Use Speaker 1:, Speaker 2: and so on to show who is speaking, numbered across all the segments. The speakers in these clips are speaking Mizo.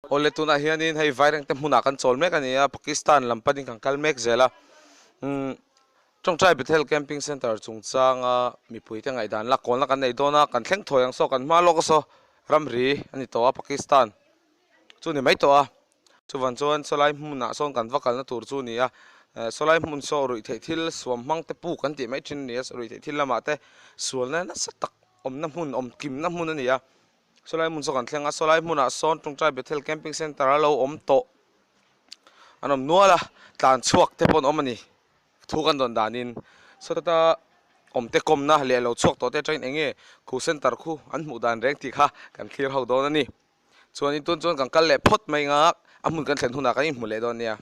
Speaker 1: Awle tunah hianin hei Vairengte hmunah kan chawl mek a ni a, Pakistan lam panin kan kal mek zel a. Umm Tawngtai Bethel Camping Centre chungchanga mipuite ngaihdan lak kawlna kan nei dawn a, kan thleng thawi ang saw kan hma lawk saw ramri a ni tawh a Pakistan chu ni mai tawh a. Chuvan chuan sawlai hmunah sawn kan va kalna tur chu a ni a, sawlai hmun saw ruih theih thil suam hmang te puk an tih mai thin a ni a, ruih theih thil lamah te sualna nasa tak awmna hmun awm kimna hmun a ni a. Sawlai hmun saw kan thleng a, sawlai hmunah sawn Tawngtai Bethel Camping Centre a lo awm tawh an awm nual a, tlan chhuak te pawh an awm a ni thu kan dawn danin sawta awm te kawmna leh lo chhuak tawh te atangin eng nge khu centre khu an hmuh dan reng tih kha kan thlir ho dawn a ni. Chuanin tun chuan kan kal leh phawt mai ang a, a hmun kan thlen hunah kan inhmu leh dawn nia.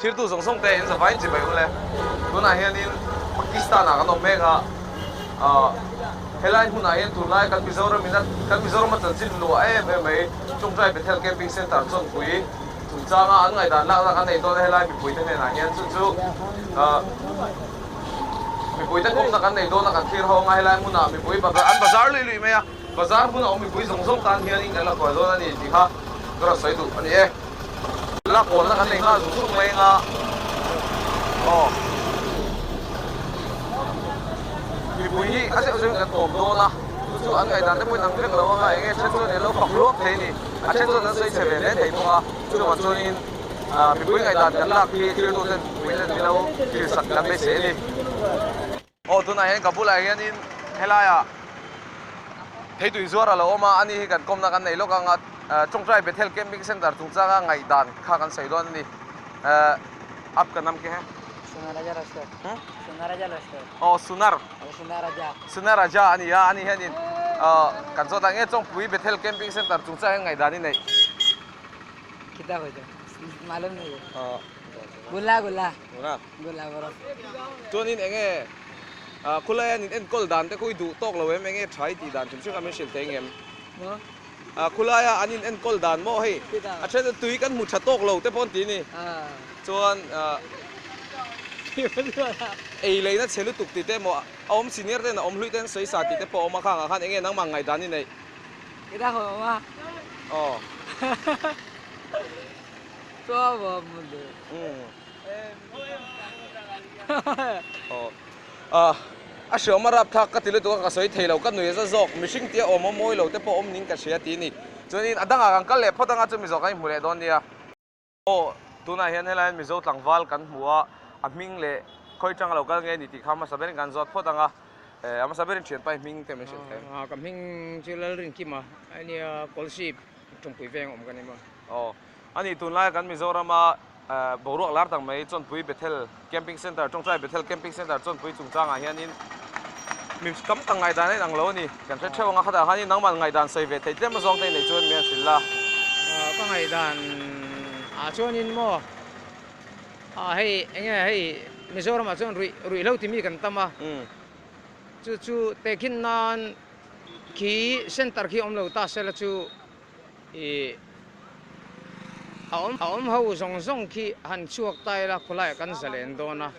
Speaker 1: Thirtu zawng zawng te in zavai chi mai ule. Tunah hianin Pakistan ah kan awm mek a, ah helai hmunah hian tunlai kan Mizoram in a kan Mizoram a chanchin luah em em mai Chungtai Bethel Camping Centre chawnpui chungchanga an ngaihdan lak lak an nei dawn a helai mipui te hnenah hian chu chu ah mipui te kawmna kan nei dawn a kan thlir ho anga helai hmunah mipui bazar an bazar luih luih mai a, bazar hmuna awm mipui zawng zawng tan hianin kan la kual dawn a ni tih kha ka rawn sawi duh a ni e. La kawlna kan nei nghal zuk zuk mai anga aw mipui hi a zeuh zeuhin kan kawm dawn a, chu chu an ngaihdan te pawhin an vek lo anga eng nge then chuan an lo fak luak thei a ni, a then chuan an sawi chhe ve hle thei bawk a, chuvang chuanin mipui ngaihdan kan lak hi thil tu ten mipui ten min lo thlir sak kan beisei a ni. Aw tunah hian ka bulah hianin helaiah theitui zuar a lo awm a, ani hi kan kawmna kan nei lawk ang a, Tawngtai Bethel Camping Centre chungchanga ngaihdan kha kan sawi dawn a ni. Aap ka naam kya hai?
Speaker 2: Sunaraja Laskar. Sunaraja Laskar.
Speaker 1: Aw Sunar.
Speaker 2: Sunaraja.
Speaker 1: Sunaraja a ni a, ani hianin kan zawt ang nge Chawngpui Bethel Camping Centre chungchang hian ngaihdan i neih?
Speaker 2: Kita hoite malum nahi. Gula gula.
Speaker 1: Gula.
Speaker 2: Gula bro.
Speaker 1: Chuanin enge khulai an in enkawl dan te khu i duh tawk lo em enge tha i tih dan hrim hrim kha min hrilh thei ngem? Khulaia an in enkawl dan maw hei a then chu tui kan hmu tha tawk lo te pawh an ti ni. Chuan ei leina chhe lutuk tih te emaw a awm senior ten a awm hlui ten sawi sa tih te pawh a awm a khangah khan enge nangmah ngaihdan i neih? Aw. A hriawm a rapthlak ka ti lutuk a, ka sawi thei lo, ka nui za zawk, mihring tia awm a mawi lo te pawh awm ning ka hria ti a ni. Chuanin a dangah kan kal leh phawt anga chu Mizo kan inhmu leh dawn nia. Aw, tunah hian helai hian Mizo tlangval kan hmu a, a hming leh khawi tanga lo kal nge ni tih kha hmasa berin kan zawt phawt anga, a hmasa berin thianpa i hming te min hrilh thei.
Speaker 3: Ka hming chu Lalrinkima a nia, Kawlsip Tawngpui veng awm ka ni maw.
Speaker 1: Aw, a ni tunlaia kan Mizorama boruak lar tak mai Chawnpui Bethel Camping Centre, Tawngtai Bethel Camping Centre Chawnpui chungchangah hianin mi tam tak ngaihdan a inang lo a ni. Kan hre theuh ang a, khatah khanin nangmah ngaihdan sawi ve theih tlem azawng te i neih chuan mi an hrilh la.
Speaker 3: Ka ngaihdan ah chuanin maw hei enge hei Mizoramah chuan ruih ruihhlo timi kan tam a, chu chu tehkhin nan khi centre khi awm lo ta sela chu I a awm a awm ho zawng zawng khi han chhuak ta ila khawlaiah kan zalen dawn a,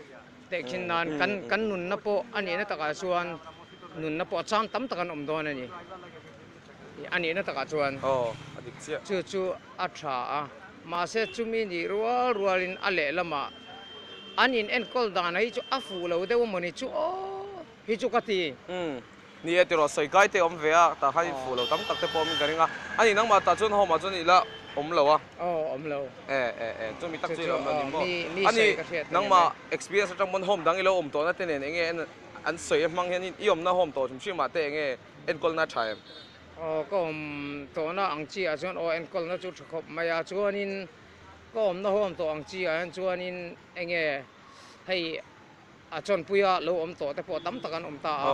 Speaker 3: tehkhin nan kan kan nunna pawh a nihna takah chuan nunna pawh a chang tam tak an awm dawn a ni. I a nihna takah chuan
Speaker 1: Aw a dik chiah.
Speaker 3: Chu chu a tha a, mahse chumi nih rual rualin a lehlamah an in enkawl dan hi chu a fuh lo deuh amawni chu aw hi chu ka ti.
Speaker 1: Ni e tiraw, sawi kai te awm ve a, tah khan in fuh lo tam tak te pawh awmin ka ring a. A ni nangmah tah chuan home ah chuan ila awm lo a.
Speaker 3: Aw awm lo.
Speaker 1: E e e chumi tak chu i lo awm lo ni maw?
Speaker 3: Mi mi
Speaker 1: Ani
Speaker 3: sawi ka hriat a ni
Speaker 1: nangmah
Speaker 3: mai.
Speaker 1: experience atang pawn home dang i lo awm tawhna te nen enge en an sawi a hmang hian i awmna home tawh hrim hrim ah te enge enkawlna a tha em?
Speaker 3: Aw ka awm tawhna ang chi ah chuan aw enkawlna chu tha khawp mai a chuanin ka awmna home tawh ang chi ah hian chuanin enge hei a chawnpuia lo awm tawh te pawh tam tak an awm ta a,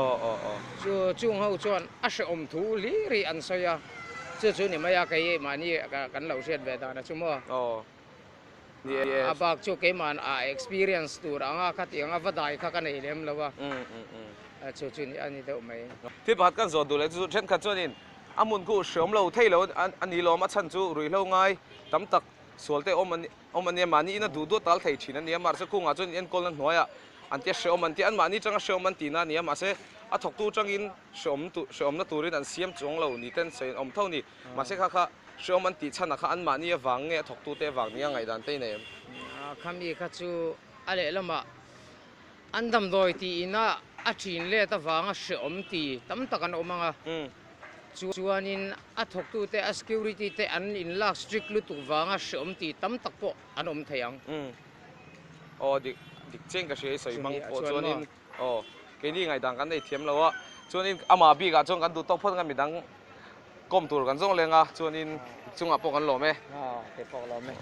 Speaker 3: chu chung ho chuan a hrehawm thu hlir hi an sawi a, chu chu ni mai a kei mahni kan lo hriat ve dan a chu maw. A bak chu keima'n a experience tur anga khatiang a va dai kha ka nei lem lo a, chu chu a ni deuh mai.
Speaker 1: Thil pakhat kan zawh duh leh chu thenkhat chuanin a hmun khu hrehawm lo thei lo a ni lawm, a chhan chu ruihhlo ngai tam tak sual te awm Awm a nia, mahni ina duh duh tal thei thin a nia, mahse kungah chuan enkawlna hnuaiah an tia hrehawm an tia, anmahni tanga hrehawm an tihna a nia, mahse a thawktu tangin hrehawm tu hrehawmna turin an siam chuang lo ni ten sawi an awm tho ni, mahse kha kha hrehawm an tih chhanah kha anmahni avang nge a thawktute avang nia ngaihdan te i nei em?
Speaker 3: Khami kha chu a lehlamah an damdawi tihina a thin let avanga hrehawm ti tam tak an awm ang a. Chuanin a thawktute, a security te an inlak strict lutuk vanga hreawm tih tam tak pawh an awm thei ang.
Speaker 1: Umm. Aw dik dik chiang ka hria i sawi hmang pawh chuanin aw keini ngaihdan kan nei thiam lo a, chuanin amah bikah chuan kan duh tawk phawt anga midang kawm tur kan zawng leng a, chuanin chungah pawh kan lawm e.
Speaker 2: Aw kei pawh ka lawm e.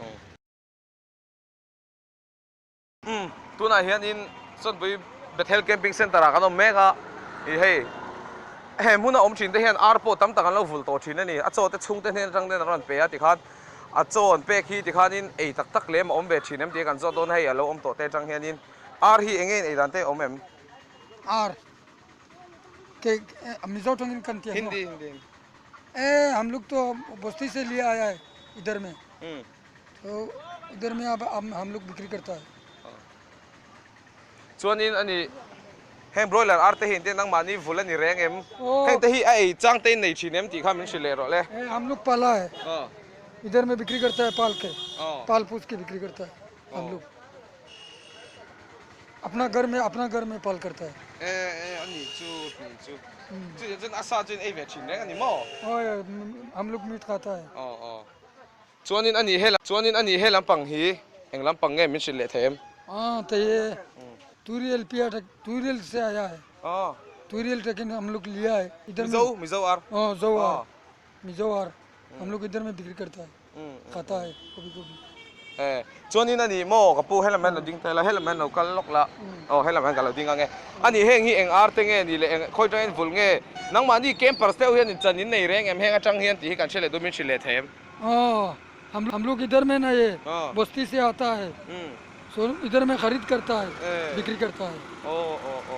Speaker 1: Umm tunah hianin Chawnpui Bethel Camping Centre ah kan awm mek a, ih hei he hmuna awm thin te hian ar pawh tam tak an lo vul tawh thin a ni, a chaw te chhungte hnen atang ten an rawn pe a tikhan a chaw an pek hi tikhanin ei tak tak lem a awm ve thin em tih kan zawt dawn a, hei a lo awm tawh te atang hianin ar hi enge in ei dan te a awm em?
Speaker 4: Ar ke Mizo tangin kan ti ang
Speaker 1: Hindi Hindi
Speaker 4: e hum log to basti se liya aaya hai idhar mein. तो उधर में अब हम लोग बिक्री करता है
Speaker 1: chuanin ani heng broiler ar te hi engtin nangmahni vul a ni reng em heng te hi a ei chang te in nei thin em tih kha min hrilh leh rawh le
Speaker 4: हम लोग पाला है इधर में बिक्री करता है पाल के पाल पूछ के बिक्री करता है हम लोग अपना घर में अपना घर में पाल करता है
Speaker 1: e e ani chu ni chu chu chuan a sa chu in ei ve thin reng ani maw
Speaker 4: हम लोग मीट खाता है
Speaker 1: Chuanin a ni he chuanin a ni he lampang hi eng lampang nge min hrilh leh thei em?
Speaker 4: Aa ta ye Turiel pia Turiel se aaya hai.
Speaker 1: Aa.
Speaker 4: Turiel takin hum log liya hai. Idhar
Speaker 1: Mizo Mizo ar.
Speaker 4: Aa zo ar. Mizo ar. Hum log idhar mein bikri karta hai. Khata hai kabhi kabhi.
Speaker 1: E chuanin a ni maw ka pu helam hian lo ding ta ila helam hian lo kal lawk la aw helam hian ka lo ding ang e. A ni heng hi eng ar te nge ni leh eng khawi tangin vul nge nangmahni campers deuh hian inchan in nei reng em heng atang hian tih hi kan hre leh duh min hrilh leh thei em?
Speaker 4: हाँ हम हम लोग इधर में ना ये बस्ती से आता है सो इधर में खरीद करता है बिक्री करता है
Speaker 1: ओ ओ ओ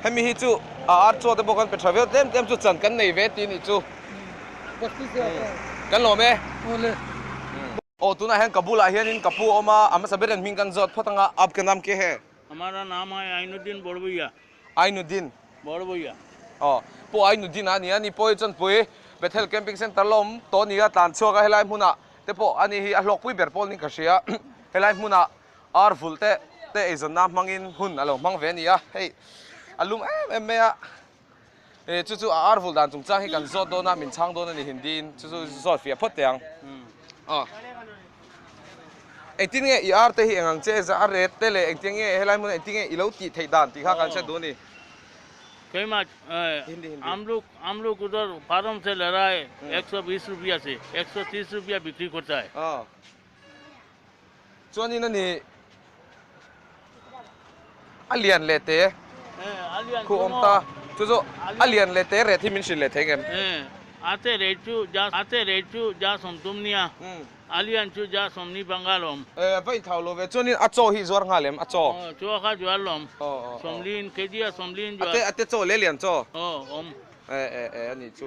Speaker 1: hemi hi chu a ar chaw te pawh kan pe tha viau tlem tlem chu chan kan nei ve tih a nih chu
Speaker 4: basti se aata hai
Speaker 1: kan lawm e
Speaker 4: ole
Speaker 1: aw tunah hian ka bulah hianin ka pu a awm a a hmasa ber hian hming kan zawt phawt anga aapke naam ke hai
Speaker 5: Hamara naam hai Ainuddin Bawrboiya
Speaker 1: Ainuddin
Speaker 5: Bawrboiya
Speaker 1: Aw, Pu Ainuddin a nia, ni pawh hi chuan pui Bethel Camping Centre la awm tawh a ni a, tlan chhuak a helai hmunah te pawh a ni hi a hlawkpui ber pawh niin ka hria. Helai hmunah ar vulh te te eizawnna hmangin hun a lo hmang ve a ni a, hei a lum em em mai a, e chu chu a ar vulh dan chungchang hi kan zawt dawn a, min chhang dawn a ni Hindi-in chu chu zawt fiah phawt teh ang. Aw. Engtin nge i ar te hi eng ang che a ret te leh engtin nge helai hmunah engtin nge i lo tih theih dan tih kha kan hriat duh a ni.
Speaker 5: Keimah हम लोग हम लोग उधर फार्म से ले रहा है 120 रुपया से 130 रुपया बिक्री करता है
Speaker 1: chuanin a ni a lian leh te khu awm ta chu chu a lian leh te ret hi min hrilh leh thei ngem
Speaker 5: ate rate chu ja ate rate chu ja sawmtum nia a lian chu ja sawmni panga lawm
Speaker 1: e va inthau lo ve chuanin a chaw hi zuar nghal em a chaw
Speaker 5: aw chaw kha zuar lawm sawmlin kg a sawmlin zuar
Speaker 1: ate ate chaw leh lian chaw
Speaker 5: aw awm
Speaker 1: e e e a nih chu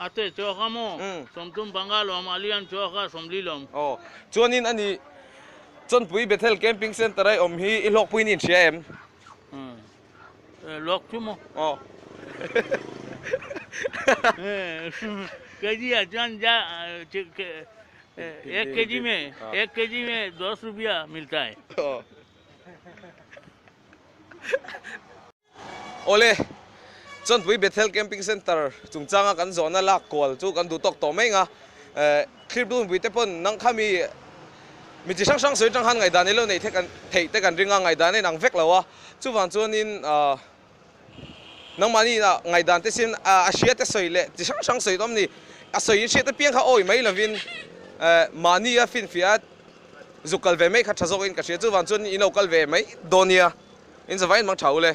Speaker 5: Ate chaw kha maw sawmtum panga lawm a lian chaw kha sawmli lawm
Speaker 1: aw chuanin a nih Chawnpui Bethel Camping Centre a i awm hi i hlawkpui niin hria em
Speaker 5: Lawk chu maw?
Speaker 1: Aw.
Speaker 5: KG ah chuan ja ek KG mein ek KG mein dos rupiya milta hai.
Speaker 1: Awle, Chawnpui Bethel Camping Centre chungchanga kan zawhna lak kual chu kan duh tawk tawh mai ang a. Thlirtu mipui te pawn nang kha mi mi chi hrang hrang sawi atang khan ngaihdan ilo neih kan theih te kan ring a, ngaihdan a inang vek lo a, chuvang chuanin nangmahni inah ngaihdan te sin a hria te sawi leh chi hrang hrang sawi tawm ni, a sawi in hriat apiang kha awi mai lovin mahni a finfiah a zuk kal ve mai kha tha zawkin ka hria, chuvang chuan in lo kal ve mai dawn nia, in zavaiin mang tha u le.